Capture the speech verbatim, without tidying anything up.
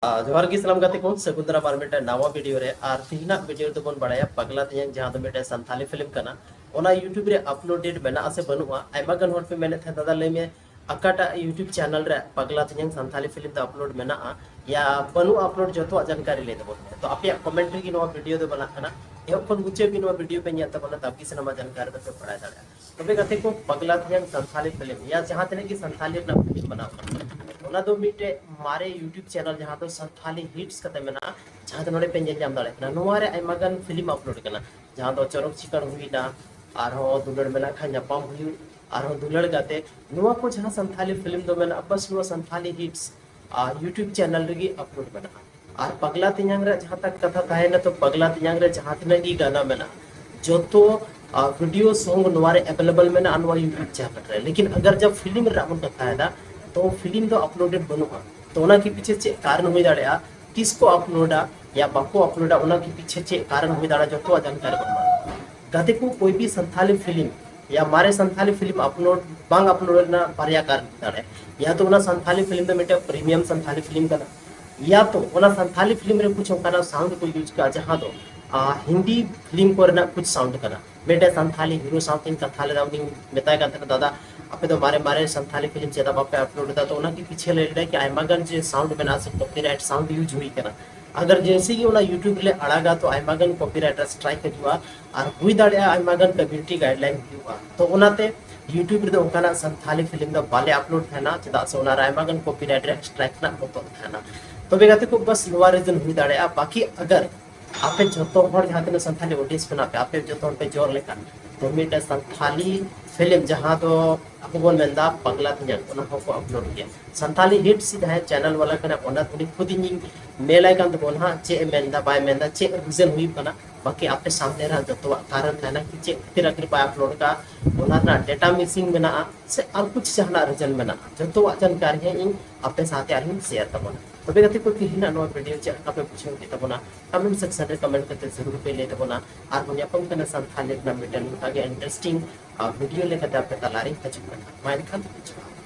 ᱟᱨ ᱡᱚᱦᱟᱨ ᱜᱮ ᱥᱟᱱᱟᱢ ᱜᱟᱛᱮ ᱠᱚ, ᱥᱟᱹᱜᱩᱱ ᱫᱟᱨᱟᱢ ᱟᱨ ᱢᱤᱫᱴᱮᱱ ᱱᱟᱣᱟ ᱵᱷᱤᱰᱤᱭᱳ ᱨᱮ᱾ ᱟᱨ ᱛᱮᱦᱮᱧᱟᱜ ᱵᱷᱤᱰᱤᱭᱳ ᱨᱮᱫᱚ ᱵᱚᱱ ᱵᱟᱲᱟᱭᱟ ᱯᱟᱜᱽᱞᱟ ᱛᱮᱧᱟᱝ, ᱡᱟᱦᱟᱸ ᱫᱚ ᱢᱤᱫᱴᱮᱱ ᱥᱟᱱᱛᱷᱟᱞᱤ ᱯᱷᱤᱞᱢ ᱠᱟᱱᱟ, ᱚᱱᱟ YouTube ᱨᱮ ᱟᱯᱞᱳᱰᱮᱰ ᱢᱮᱱᱟᱜᱼᱟ ᱥᱮ ᱵᱟᱹᱱᱩᱜᱼᱟ᱾ ᱟᱭᱢᱟ ᱜᱟᱱ ᱦᱚᱲ ᱯᱮ ᱢᱮᱱᱮᱫ ᱛᱟᱦᱮᱸ, "ᱫᱟᱫᱟ, ᱞᱟᱹᱭ ᱢᱮ ᱚᱠᱟᱴᱟᱜ YouTube ᱪᱮᱱᱮᱞ ᱨᱮ ᱯᱟᱜᱽᱞᱟ ᱛᱮᱧᱟᱝ ᱥᱟᱱᱛᱷᱟᱞᱤ ᱯᱷᱤᱞᱢ ᱫᱚ ᱟᱯᱞᱳᱰ ᱢᱮᱱᱟᱜᱼᱟ ᱭᱟ ᱵᱟᱹᱱᱩᱜᱼᱟ ᱟᱯᱞᱳᱰ, ᱡᱚᱛᱚᱣᱟᱜ ᱡᱟᱱᱠᱟᱨᱤ ᱞᱟᱹᱭ ᱛᱟᱵᱚᱱ ᱯᱮ?" ᱛᱚ ᱟᱯᱮᱭᱟᱜ ᱠᱚᱢᱮᱱᱴ ᱨᱮᱜᱮ ᱱᱚᱣᱟ ᱵᱷᱤᱰᱤᱭᱳ ᱫᱚ ᱵᱮᱱᱟᱜ ᱠᱟᱱᱟ᱾ ᱮᱦᱚᱵ ᱠᱷᱚᱱ ᱢᱩᱪᱟᱹᱫ ᱦᱟᱹᱵᱤᱡ ᱱᱚᱣᱟ ᱵᱷᱤᱰᱤᱭᱳ ᱯᱮ ᱧᱮᱞ ᱛᱟᱵᱚᱱᱟ, ᱛᱟᱠᱤ ᱥᱟᱱᱟᱢᱟᱜ ᱡᱟᱱᱠᱟᱨᱤ ᱫᱚᱯᱮ ᱵᱟᱲᱟᱭ ᱫᱟᱲᱮᱭᱟᱜᱼᱟ᱾ ᱛᱚᱵᱮ ᱜᱟᱛᱮ ᱠᱚ, ᱯᱟᱜᱽᱞᱟ ᱛᱮᱧᱟᱝ ᱥᱟᱱᱛᱷᱟᱞᱤ ᱯᱷᱤᱞᱢ ᱭᱟ ᱡᱟᱦᱟᱸ ᱛᱤᱱᱟᱹᱜ ᱜᱮ ᱥᱟᱱᱛᱷᱟᱞᱤ ᱨᱮᱱᱟᱜ ᱯᱷᱤᱞᱢ ᱵᱮᱱᱟᱣ ᱠᱟᱱᱟ, ᱚᱱᱟ ᱫᱚ ᱢᱤᱫᱴᱮᱡ ᱢᱟᱨᱮ YouTube ᱪᱮᱱᱮᱞ ᱡᱟᱦᱟᱸ ᱫᱚ ᱥᱟᱱᱛᱷᱟᱞᱤ ᱦᱤᱴᱥ ᱠᱟᱛᱮ ᱢᱮᱱᱟᱜᱼᱟ, ᱡᱟᱦᱟᱸ ᱫᱚ ᱱᱚᱰᱮ ᱯᱮ ᱧᱮᱞ ᱧᱟᱢ ᱫᱟᱲᱮᱭᱟᱜ ᱠᱟᱱᱟ᱾ ᱱᱚᱣᱟ ᱨᱮ ᱟᱭᱢᱟ ᱜᱟᱱ ᱯᱷᱤᱞᱢ ᱟᱯᱞᱳᱰ ᱠᱟᱱᱟ, ᱡᱟᱦᱟᱸ ᱫᱚ ᱪᱚᱨᱚᱠ ᱪᱤᱠᱟᱹᱲ ᱦᱩᱭᱱᱟ, ᱟᱨᱦᱚᱸ ᱫᱩᱞᱟᱹᱲ ᱢᱮᱱᱟᱜ ᱠᱷᱟᱱ ᱧᱟᱯᱟᱢ ᱦᱩᱭᱩᱜ, ᱟᱨᱦᱚᱸ ᱫᱩᱞᱟᱹᱲ ᱜᱟᱛᱮ᱾ ᱱᱚᱣᱟ ᱠᱚ ᱡᱟᱦᱟᱸ ᱥᱟᱱᱛᱷᱟᱞᱤ ᱯᱷᱤᱞᱢ ᱫᱚ ᱢᱮᱱᱟᱜᱼᱟ, ᱵᱟᱥ ᱱᱚᱣᱟ ᱥᱟᱱᱛᱷᱟᱞᱤ ᱦᱤᱴᱥ ᱟᱨ YouTube ᱪᱮᱱᱮᱞ ᱨᱮᱜᱮ ᱟᱯᱞᱳᱰ ᱢᱮᱱᱟᱜᱼᱟ᱾ ᱟᱨ ᱯᱟᱜᱽᱞᱟ ᱛᱮᱧᱟᱝ ᱨᱮ ᱡᱟᱦᱟᱸ ᱛᱟᱠ ᱠᱟᱛᱷᱟ ᱛᱟᱦᱮᱸᱭᱮᱱᱟ, ᱛᱚ ᱯᱟᱜᱽᱞᱟ ᱛᱮᱧᱟᱝ ᱨᱮ ᱡᱟᱦᱟᱸ ᱛᱤᱱᱟᱹᱜ ᱜᱮ ᱜᱟᱱᱟ ᱢᱮᱱᱟᱜᱼᱟ, ᱡᱚᱛᱚ ᱵᱷᱤᱰᱤᱭᱳ ᱥᱚᱝ ᱱᱚᱣᱟ ᱨᱮ ᱮᱵᱮᱞᱮᱵᱮᱞ ᱢᱮᱱᱟᱜᱼᱟ ᱱᱚᱣᱟ YouTube ᱪᱮᱱᱮᱞ ᱨᱮ᱾ ᱞᱮᱠᱤᱱ ᱟᱜᱟᱨ ᱡᱟᱵ ᱯᱷᱤᱞᱢ ᱨᱮᱱᱟᱜ ᱵᱚᱱ ᱠᱟᱛᱷᱟᱭᱮᱫᱟ, ᱛᱚ ᱯᱷᱤᱞᱢ ᱫᱚ ᱟᱯᱞᱳᱰᱮᱰ ᱵᱟᱹᱱᱩᱜᱼᱟ᱾ ᱛᱚ ᱚᱱᱟ ᱠᱤ ᱯᱤᱪᱷᱮ ᱪᱮᱫ ᱠᱟᱨᱚᱱ ᱦᱩᱭ ᱫᱟᱲᱮᱭᱟᱜᱼᱟ, ᱛᱤᱥ ᱠᱚ ᱟᱯᱞᱳᱰᱟ ᱭᱟ ᱵᱟᱠᱚ ᱟᱯᱞᱳᱰᱟ, ᱚᱱᱟ ᱠᱤ ᱯᱤᱪᱷᱮ ᱪᱮᱫ ᱠᱟᱨᱚᱱ ᱦᱩᱭ ᱫᱟᱲᱮᱭᱟᱜᱼᱟ, ᱡᱚᱛᱚᱣᱟᱜ ᱡᱟᱱᱠᱟᱨᱤ ᱵᱚᱱ ᱮᱢᱟ᱾ ᱜᱟᱛᱮ ᱠᱚ, ᱠᱳᱭ ᱵᱷᱤ ᱥᱟᱱᱛᱷᱟᱞᱤ ᱯᱷᱤᱞᱢ ᱭᱟ ᱢᱟᱨᱮ ᱥᱟᱱᱛᱷᱟᱞᱤ ᱯᱷᱤᱞᱢ ᱟᱯᱞᱳᱰ ᱵᱟᱝ ᱟᱯᱞᱳᱰ ᱨᱮᱱᱟᱜ ᱵᱟᱨᱭᱟ ᱠᱟᱨᱚᱱ ᱦᱩᱭ ᱫᱟᱲᱮᱭᱟᱜᱼᱟ᱾ ᱭᱟ ᱛᱚ ᱚᱱᱟ ᱥᱟᱱᱛᱷᱟᱞᱤ ᱯᱷᱤᱞᱢ ᱫᱚ ᱢᱤᱫᱴᱮᱱ ᱯᱨᱤᱢᱤᱭᱟᱢ ᱥᱟᱱᱛᱷᱟᱞᱤ ᱯᱷᱤᱞᱢ ᱠᱟᱱᱟ, ᱭᱟ ᱛᱚ ᱚᱱᱟ ᱥᱟᱱᱛᱷᱟᱞᱤ ᱯᱷᱤᱞᱢ ᱨᱮ ᱠᱩᱪ ᱚᱱᱠᱟᱱᱟᱜ ᱥᱟᱣᱩᱱᱰ ᱠᱚ ᱤᱭᱩᱡᱽ ᱠᱟᱜᱼᱟ ᱡᱟᱦᱟᱸ ᱫᱚ, ᱟ, ᱦᱤᱱᱫᱤ ᱯᱷᱤᱞᱢ ᱠᱚᱨᱮᱱᱟᱜ ᱠᱩᱪ ᱥᱟᱣᱩᱱᱰ ᱠᱟᱱᱟ᱾ ᱢᱤᱫᱴᱮᱱ ᱥᱟᱱᱛᱷᱟᱞᱤ ᱦᱤᱨᱳ ᱥᱟᱶᱛᱮᱧ ᱠᱟᱛᱷᱟ ᱞᱮᱫᱟ, ᱩᱱᱤᱧ ᱢᱮᱛᱟᱭ ᱠᱟᱱ ᱛᱟᱦᱮᱱᱟ, "ᱫᱟᱫᱟ, ᱟᱯᱮ ᱫᱚ ᱢᱟᱨᱮ ᱢᱟᱨᱮ ᱥᱟᱱᱛᱷᱟᱞᱤ ᱯᱷᱤᱞᱢ ᱪᱮᱫᱟᱜ ᱵᱟᱯᱮ ᱟᱯᱞᱳᱰ ᱮᱫᱟ?" ᱛᱚ ᱚᱱᱟ ᱠᱤ ᱯᱤᱪᱷᱮ ᱞᱟᱹᱭ ᱞᱮᱫᱟᱭ ᱠᱤ ᱟᱭᱢᱟ ᱜᱟᱱ ᱡᱮ ᱥᱟᱣᱩᱱᱰ ᱢᱮᱱᱟᱜᱼᱟ ᱥᱮ ᱠᱚᱯᱤᱨᱟᱭᱤᱴ ᱥᱟᱣᱩᱱᱰ ᱤᱭᱩᱡᱽ ᱦᱩᱭ ᱠᱟᱱᱟ, ᱟᱜᱟᱨ ᱡᱮᱭᱥᱮ ᱜᱮ ᱚᱱᱟ YouTube ᱨᱮ ᱟᱲᱟᱜᱟ ᱛᱚ ᱟᱭᱢᱟ ᱜᱟᱱ ᱠᱚᱯᱤᱨᱟᱭᱤᱴ ᱥᱴᱨᱟᱭᱤᱠ ᱦᱤᱡᱩᱜᱼᱟ, ᱟᱨ ᱦᱩᱭ ᱫᱟᱲᱮᱭᱟᱜᱼᱟ ᱟᱭᱢᱟ ᱜᱟᱱ ᱠᱚᱢᱤᱭᱩᱱᱤᱴᱤ ᱜᱟᱭᱤᱰᱞᱟᱭᱤᱱ ᱦᱩᱭᱩᱜᱼᱟ᱾ ᱛᱚ ᱚᱱᱟᱛᱮ YouTube ᱨᱮᱫᱚ ᱚᱱᱠᱟᱱᱟᱜ ᱥᱟᱱᱛᱷᱟᱞᱤ ᱯᱷᱤᱞᱢ ᱫᱚ ᱵᱟᱞᱮ ᱟᱯᱞᱳᱰ ᱛᱟᱦᱮᱱᱟ, ᱪᱮᱫᱟᱜ ᱥᱮ ᱚᱱᱟ ᱨᱮ ᱟᱭᱢᱟ ᱜᱟᱱ ᱠᱚᱯᱤᱨᱟᱭᱤᱴ ᱨᱮ ᱥᱴᱨᱟᱭᱤᱠ ᱨᱮᱱᱟᱜ ᱵᱚᱛᱚᱨ ᱛᱟᱦᱮᱱᱟ᱾ ᱛᱚᱵᱮ ᱜᱟᱛᱮ ᱠᱚ, ᱵᱟᱥ ᱱᱚᱣᱟ ᱨᱤᱡᱚᱱ ᱦᱩᱭ ᱫᱟᱲᱮᱭᱟᱜᱼᱟ᱾ ᱵᱟᱠᱤ ᱟᱜᱟᱨ ᱟᱯᱮ ᱡᱚᱛᱚ ᱦᱚᱲ ᱡᱟᱦᱟᱸ ᱛᱤᱱᱟᱹᱜ ᱥᱟᱱᱛᱷᱟᱞᱤ ᱚᱰᱤᱭᱮᱱᱥ ᱢᱮᱱᱟᱜ ᱯᱮ, ᱟᱯᱮ ᱡᱚᱛᱚ ᱦᱚᱲ ᱯᱮ ᱡᱳᱨ ᱞᱮᱠᱷᱟᱱ, ᱛᱚ ᱢᱤᱫᱴᱮᱱ ᱥᱟᱱᱛᱷᱟᱞᱤ ᱯᱷᱤᱞᱢ ᱡᱟᱦᱟᱸ ᱫᱚ ᱟᱵᱚ ᱵᱚᱱ ᱢᱮᱱᱫᱟ ᱯᱟᱜᱽᱞᱟ ᱛᱮᱧᱟᱝ, ᱚᱱᱟ ᱦᱚᱸᱠᱚ ᱟᱯᱞᱳᱰ ᱜᱮᱭᱟ᱾ ᱥᱟᱱᱛᱷᱟᱞᱤ ᱦᱤᱴᱥ ᱡᱟᱦᱟᱸᱭ ᱪᱮᱱᱮᱞ ᱵᱟᱞᱟ ᱠᱟᱱᱟ, ᱚᱱᱟ ᱩᱱᱤ ᱠᱷᱩᱫ ᱤᱧᱤᱧ ᱢᱮᱞᱟᱭ ᱠᱟᱱ ᱛᱟᱵᱚᱱᱟ ᱦᱟᱸᱜ, ᱪᱮᱫ ᱮ ᱢᱮᱱᱫᱟ ᱵᱟᱭ ᱢᱮᱱᱫᱟ, ᱪᱮᱫ ᱨᱤᱡᱚᱱ ᱦᱩᱭᱩᱜ ᱠᱟᱱᱟ᱾ ᱵᱟᱠᱤ ᱟᱯᱮ ᱥᱟᱢᱱᱮ ᱨᱮ ᱦᱟᱸᱜ ᱡᱚᱛᱚᱣᱟᱜ ᱠᱟᱨᱚᱱ ᱛᱟᱦᱮᱱᱟ ᱠᱤ ᱪᱮᱫ ᱠᱷᱟᱹᱛᱤᱨ ᱟᱹᱠᱷᱤᱨ ᱵᱟᱭ ᱟᱯᱞᱳᱰ ᱠᱟᱜᱼᱟ, ᱚᱱᱟ ᱨᱮᱱᱟᱜ ᱰᱮᱴᱟ ᱢᱤᱥᱤᱝ ᱢᱮᱱᱟᱜᱼᱟ ᱥᱮ ᱟᱨ ᱠᱩᱪ ᱡᱟᱦᱟᱱᱟᱜ ᱨᱤᱡᱚᱱ ᱢᱮᱱᱟᱜᱼᱟ, ᱡᱚᱛᱚᱣᱟᱜ ᱡᱟᱱᱠᱟᱨᱤ ᱦᱟᱸᱜ ᱤᱧ ᱟᱯᱮ ᱥᱟᱶᱛᱮ ᱟᱨᱦᱚᱸᱧ ᱥᱮᱭᱟᱨ ᱛᱟᱵᱚᱱᱟ᱾ ᱛᱚᱵᱮ ᱜᱟᱛᱮ ᱠᱚ, ᱛᱮᱦᱮᱧᱟᱜ ᱱᱚᱣᱟ ᱵᱷᱤᱰᱤᱭᱳ ᱪᱮᱫ ᱞᱮᱠᱟ ᱯᱮ ᱵᱩᱡᱷᱟᱹᱣ ᱠᱮᱫ ᱛᱟᱵᱚᱱᱟ, ᱠᱚᱢᱮᱱᱴ ᱥᱮᱠᱥᱚᱱ ᱨᱮ ᱠᱚᱢᱮᱱᱴ ᱠᱟᱛᱮ ᱡᱟᱹᱨᱩᱲ ᱯᱮ ᱞᱟᱹᱭ ᱛᱟᱵᱚᱱᱟ᱾ ᱟᱨ ᱵᱚᱱ ᱧᱟᱯᱟᱢ ᱠᱟᱱᱟ ᱥᱟᱱᱛᱷᱟᱞᱤ ᱨᱮᱱᱟᱜ ᱢᱤᱫᱴᱮᱱ ᱱᱚᱝᱠᱟ ᱜᱮ ᱤᱱᱴᱟᱨᱮᱥᱴᱤᱝ ᱵᱷᱤᱰᱤᱭᱳ ᱞᱮᱠᱟᱛᱮ ᱟᱯᱮ ᱛᱟᱞᱟᱨᱮᱧ ᱦᱤᱡᱩᱜ ᱠᱟᱱᱟ᱾ ᱢᱟ ᱮᱱᱠᱷᱟᱱ ᱡᱚᱦᱟᱨ᱾